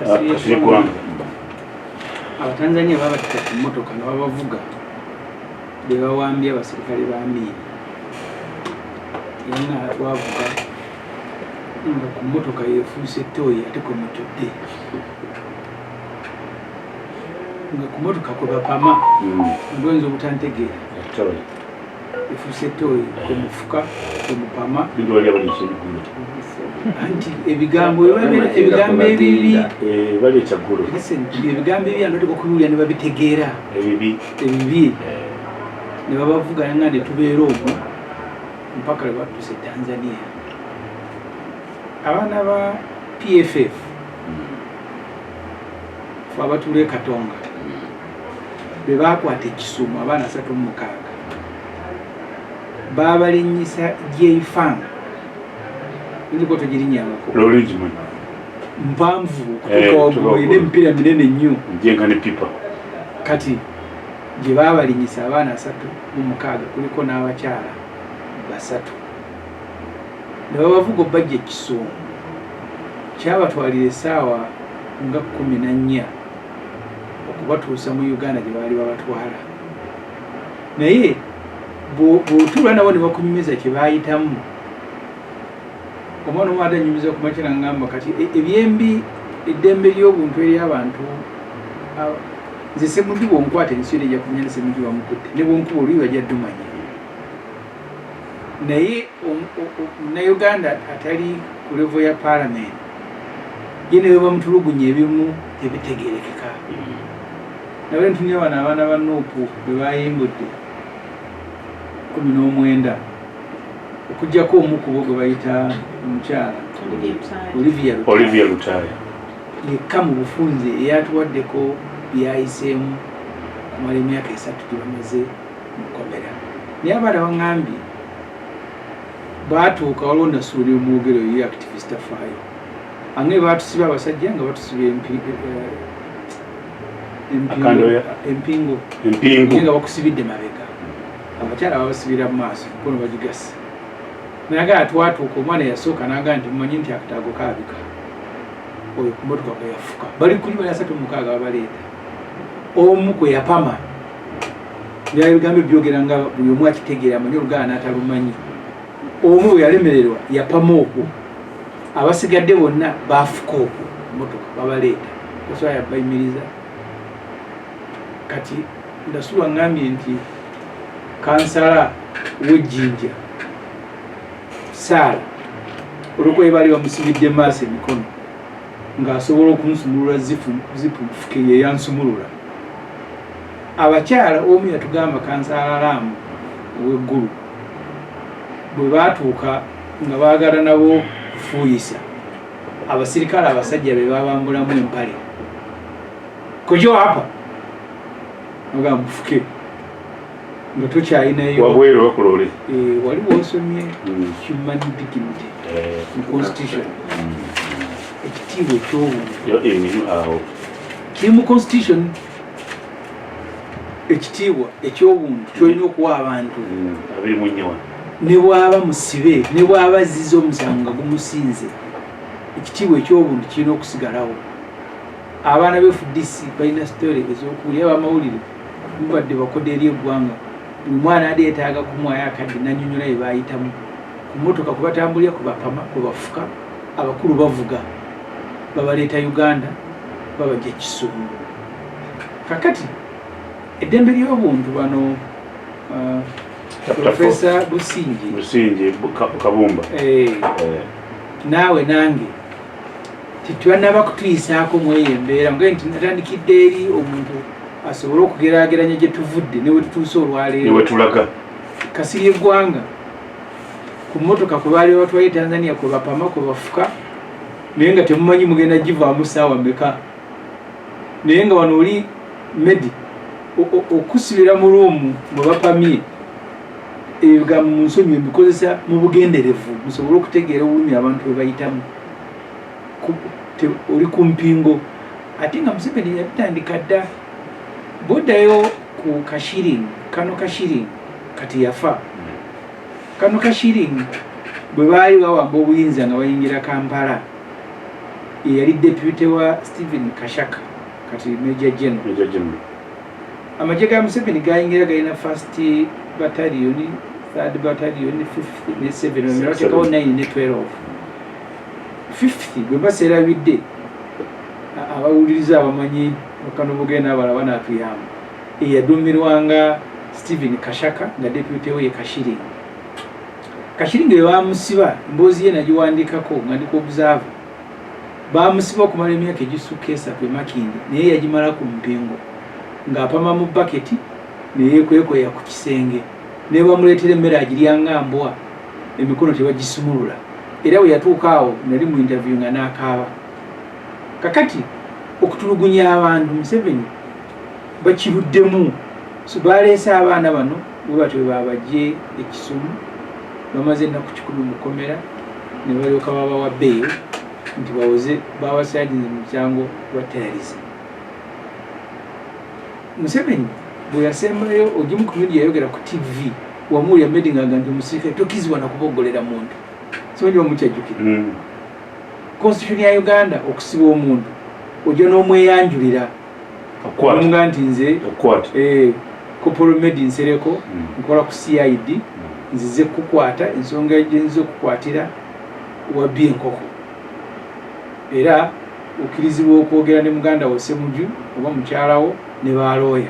Kasirye Ggwanga. Abatanzania babatika ku mmotoka nga babavuga, be bawambye abasirikale ba Amiini, era nga twavuga nga ku mmotoka yefuuse toyi, ate kwe mutudde nga ku mmotoka kwe bapama. Ngoyinza obutantegeera. Efuuse toyi kwe mufuka, kwe mupama. Anti ebigambo ebigambo ebibi. Bali ekyaggulo. Ebigambo ebibi abantu bateka okubiwulira ne babitegeera. Ebibi. Ebibi ne babavuga nga ne tubeera omwo mpaka lwe batuuse e Tanzania. Abaana ba PFF fe abatuula e Katonga be bakwata ekisuumu, abaana 36 babalinnyisa J-Fang, oyinza togirinyangako. Looli ngimanyi. Mpanvu okutuuka waggulu, erina emipiira minene nnyo. Njenga ne pipa. Kati gye baabalinyisa abaana 36, kuliko n'abakyala basatu, ne babavuga obajja ekisuumu. Kyabatwalira essaawa nga 14 okubatuusa mu Uganda gye baali babatwala. Naye bw'otuula nabo ne bakunyumiza kye baayitamu, omwana omu ate anyumiza ku makya nangamba, kati ebyembi eddembe ly'obuntu eri abantu, nze Semuju bwonkwata ensi yona ejja kumanya ne Semuju bamukutte, ne bwonkuba oluyi bajja ddumanya. Naye Munnayuganda atali ku level ya parliament ye ne bwe bamutulugunya ebimu tebitegerekeka. Nawe ntunya bano abaana ba NUP bwe bayimbudde 19, okugyako omu kubo gwe bayita omukyala Olivia. Olivia Lutaaya. Yekka mu bufunze eyatuwaddeko byayiseemu kumala emyaka 3 gye bamaze mukomera. Naye abaana baŋŋambye baatuuka, waliwo Nasuuli omwogero ye activist afaayo ange, baatusiba abasajja nga batusiba empingu. Empingu. Nga bakusibidde mabega, abakyala babasibira mu maaso, emikono bagigase. Naye twatuuka, omwana yasooka nagaa nti mumanyi nti akataago kaabika oyo ku motoka kwe yafuka, bali kuli bali 36 babaleeta, omu kwe yapama. Byali bigambo byogera nga buli omu akitegeera, amanyi oluganda n'atalumanyi. Omu bwe yalemererwa yapama okwo, abasigadde bonna bafuka okwo motoka babaleeta osobola yabayimiriza. Kati Ndasulwa ngambye nti kansala w'ejjinja Saala, olwokuba baali bamusibidde maaso emikono, ng'asobola okunsumulula zipu nfuke, ye yansumulula. Abakyala, omu yatugamba, kansala Laamu ow'eggulu, bwe baatuuka nga baagala nabo kufuuyisa, abasirikale abasajja be babambulamu empale, kojo hapa agamba mufuke nga tokyalinayo. Wabweru bakulole. Wali wosomye human dignity mu constitution, ekitiibwa ekyobuntu. Yo emirimu awo. Kiri mu constitution, ekitiibwa ekyobuntu kyolina okuwa abantu. 24. Ne bwaba musibe, ne bwaba azziza omusango nga gumusinze, ekitiibwa ekyobuntu kirina okusigalawo. Abaana ba FDC balina story ez'okuwulira. Abamawulire mubadde bakoda eri eggwanga, buli mwana ade yeetaaga kumwayo akadde nanyonyola bye bayitamu ku motoka, kwe batambulira, kwe bapama, kwe bafuka, abakulu bavuga babaleeta Uganda, babajja Kisumu. Kakati eddembe ly'obuntu bano, Profesa Businge. Businge Kabumba. Naawe nange tetwanaba kutuyisaako mweyo embeera nga nti natandikidde eri omuntu asobole okugeraageranya gye tuvudde ne we tutuuse olwaleero. Niwetulaga. Kasirye Eggwanga ku mmotoka kwe baali babatwala e Tanzania, kwe bapama, kwe bafuka, naye nga temumanyi mugenda givaamu saawa meka. Naye nga wano oli medi okusibira mu ruumu mwe bapamye, ebigambo mu nsonyi mbikozesa mu bugenderevu musobole okutegeera obulumi abantu bwe bayitamu. Oli ku mpingo, ate nga Museveni yabitandika dda. Bwoddayo ku Kashiring, kano Kashiring kati yafa, kano Kashiring bwe baali bawamba obuyinza nga bayingira Kampala. Eyali deputy wa Stephen Kashaka, kati Major General. Major General. Amagye ga Museveni gayingira galina first battalion, third battalion, fifth ne seven. Bateekawo 9 ne 12. Fifth bwe baseerabidde, abawuliriza abamanyi bakanobugenda n'abalala banaatuyamba, eyaduumirwanga Stephen Kashaka nga deputy we ye Kashiringi. Kashiringi bwe bamusiba, emboozi ye nagiwandikako nga ndi ku Observer. Bamusiba okumala emyaka egisukka 3 e Makindye, naye yagimala ku mpingo ng'apama mu baketi neyekwekwera ku kisenge, ne bamuleetera emmere agirya nga mbwa, emikono tebagisumulula. Era bwe yatuuka awo nali mu interview nga n'akaaba. Kakati okutulugunya abantu Museveni bakiruddemu. So baleese abaana bano bwe batyo babajje ekisumu, bamaze ennaku 100 mu kkomera ne balyoka babawa bail nti bawoze babasajinze mu musango gwa terrorism. Museveni bwe yasembayo ogimu ku mirundi yayogera ku TV, wamuwulira Medi nga nti omusirikale tokkirizibwa nakuboggolera muntu. Simanyi omukyajjukira. Constitution ya Uganda, okusiba omuntu ojja n'omweyanjulira nga nti nze Corporal Medi Nsereko, nkola ku CID, nzize kukwata, ensonga gyenzize okukwatira wabbi enkoko. Era okkirizibwa okwogera ne muganda wo Semuju oba mukyalawo ne balooya.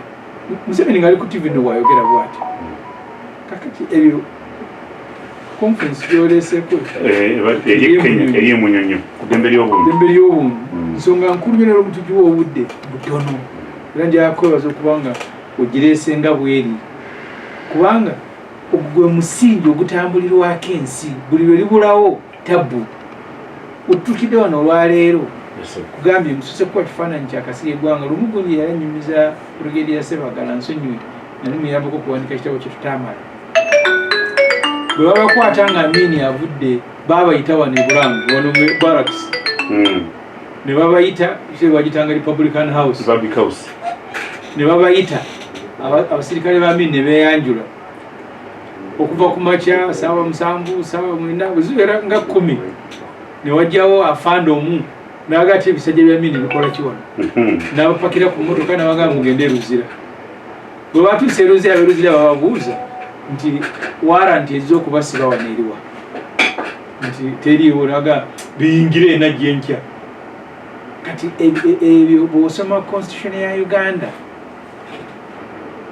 Museveni ngaali ku TV no bwayogera bwati. Kakati ebyo conference gyoleeseko eri emunyonyo ku ddembe ly'obuntu. Ddembe ly'obuntu nsonga nkulu nyo, leero mutugiwa obudde butono, era njagala kwebaza okuba nga ogireese nga bweri, kubanga ogwo gwe musingi ogutambulirwako ensi. Buli lwe libulawo tabu. Otutukidde wano olwaleero kugambye mususe kuba kifaananyi kyakasiri eggwanga. Lumu gundi yali anyumiza Brigadier Sebagala, nsonyiwe, nali muyambako okuwandika ekitabo kye tutamala. Bwe babakwata nga Amini avudde, babayita wano e Bulange, wano mu barracks, ne babayita bagitanga Republican House. Republic House. Ne babayita abasirikale ba Amini ne beeyanjula okuva ku makya saawa 7, saawa 9, bwe zibeera nga 10, ne wajjawo afande omu n'aga ati ebisajja bya Amini bikola ki wano? N'abapakira ku mmotoka n'abagamba mugende e Luzira. Bwe batuuse e Luzira, ab'e Luzira bababuuza nti warrant ezza okubasiba wano eriwa? Nti teriiwo. Naga biyingire enajja enkya. Kati ebyo bw'osoma constitution ya Uganda,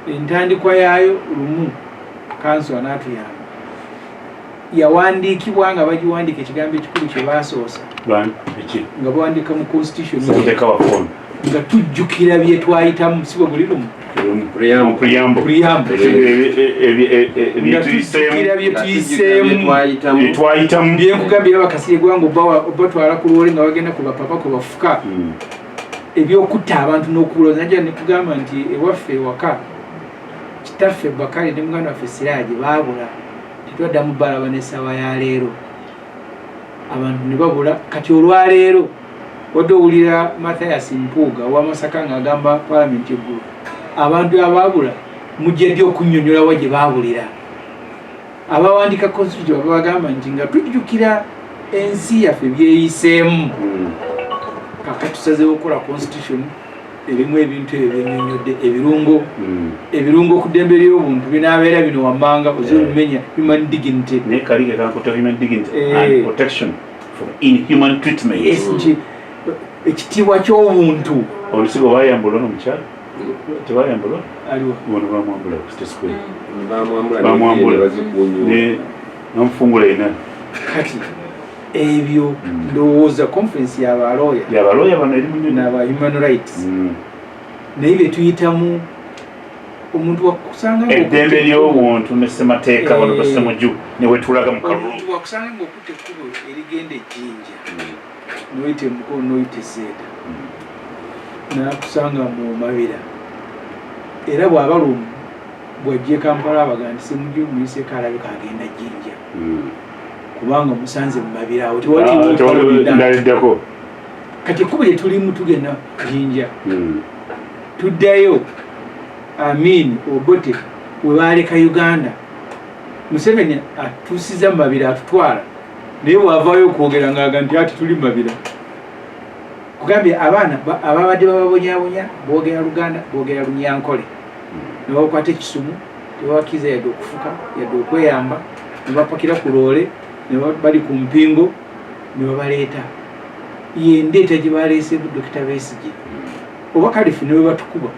entandikwa yaayo, lumu kanso anaatuyamba, yawandiikibwa nga bagiwandiika, ekigambo ekikulu kye baasoosa nga bawandiika mu constitution Ssemateeka waffe ono nga tujjukira bye twayitamu, si bwe buli lumu? Preamble. Preamble. Nga tujjukira bye tuyiseemu, byetwayitamu. Byenkugambye, bakasire gwanga obatwala ku lwole nga bagenda ku bapapa kwe bafuka, ebyokutta abantu n'okubuloza. Najja nekugamba nti ewaffe ewaka, kitaffe Bakali ne muganda waffe Siraaje baabula, tetwaddamu balaba n'essaawa ya leero. Abantu ne babula. Kati olwaleero wadde owulira Mathias Mpuuga owamasaka ng'agamba palamenti eggulu, abantu abaabula mujja ddi okunnyonnyola wa gye baabulira? Abawandika constitution baba bagamba nti nga tujjukira ensi yaffe byeyiseemu, kaka tusazeewo okukola constitution erimu ebintu ebyo byennyonnyodde, ebirungo, ebirungo ku ddembe ly'obuntu binaabeera bino wammanga oze obimenya, human dignity. Naye kali ke kankuta human dignity and protection from inhuman treatment. Yes, nti ekitiibwa ky'obuntu. Olusigo bayambula ono mukyala, tebayambula? Aliwa? Ono bamwambula ku State Square. Bamwambula. Bamwambula. Bazikunywa. Ne namufungula ina. Kati ebyo ndowooza conference yabalooya yabalooya bano eri munyonyi n'aba human rights, naye bye tuyitamu, omuntu wakusanga eddembe ly'obuntu ne ssemateeka wano Basemuju ne wetulaga mu kalulu. Omuntu wakusanga ng'okutta ekkubo erigenda ejjinja, noyita emukono, noyita eseeta, nakusanga mu mabira. Era bw'aba lumu bw'ajja e Kampala, abaga nti Semuju muyiseeko, alabika agenda Jjinja, kubanga musanze mu mabira awo. Ah, tewali ndaliddako. Kati ekkubo lye tulimu tugenda Jjinja, tuddayo Amin Obote we baaleka Uganda. Museveni atuusiza mu mabira, atutwala, naye bw'avaayo okwogera ng'aga nti ati tuli mu mabira. Kugambye abaana ababadde bababonyabonya boogera Luganda, boogera Lunyankole, ne babakwata ekisumu, tebabakkiriza yadde okufuka yadde okweyamba, ne bapakira ku loole ne bali ku mpingo ne babaleeta. Yendeeta gye baleeseemu Dokita Besigye oba kalifu ne bwe batukuba,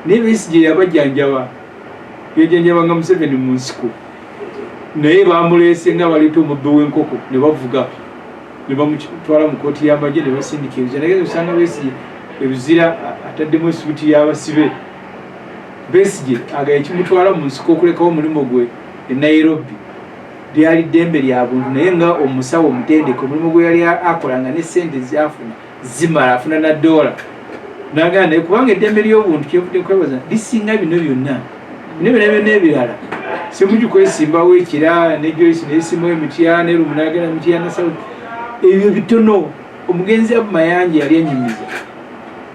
naye Besigye yabajjanjaba, yajjanjabanga Museveni mu nsiko, naye bamuleese nga baleeta omubbi w'enkoko ne bavuga ne bamutwala mu kooti y'amagye ne basindika ebizira. Naye osanga Besigye ebizira ataddemu esuuti y'abasibe. Besigye aga ekimutwala mu nsiko okulekawo omulimu gwe e Nairobi lyali ddembe lya buntu, naye nga omusawo omutendeke omulimu gwe yali akola nga ne ssente zafuna zimala, afuna na doola, nagamba naye kubanga eddembe ly'obuntu kyenvudde kwebaza lisinga bino byonna, bino byonna byonna ebirala. Semuju kwesimbawo ekira ne Joyce neyesimbawo emitya ne Lumu nagenda Mityana South, ebyo bitono. Omugenzi Abu Mayanja yali enyumiza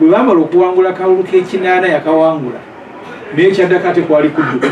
bwe bamala okuwangula kalulu k'ekinaana yakawangula, naye kyaddako ate kwali kudduka.